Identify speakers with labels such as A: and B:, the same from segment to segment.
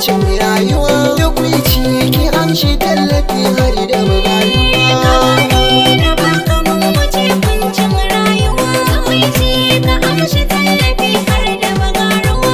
A: kuncin rayuwa. Tukwici ki amshi tallafi har da bugayuwa.
B: Na baka mun wuce kuncin rayuwa, tukwici ka amshi tallafi har da bagaruwa.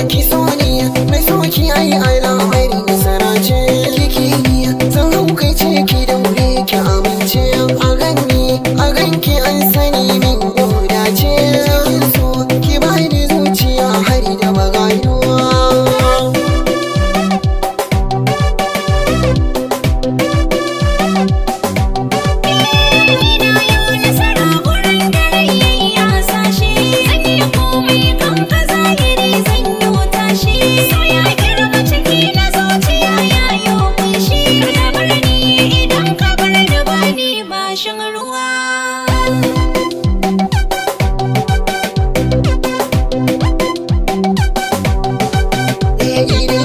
A: Ki so ni mai so ki ai al'amari nasara ce. Kiki ni zan haukace ki daure ki amince. A ganni a ganki an sani min dace. Kin so ki bani zuciya har da bagaruwa.
B: Ina yau nasara gurin da rai yayi hasashe, zan yi komai kan ka zahiri zan yi tashi. So ya girma ciki na zuciya ya yi kunshi, ka bar ni idan ka bar ni ba ni bashin ruwa.
A: Idan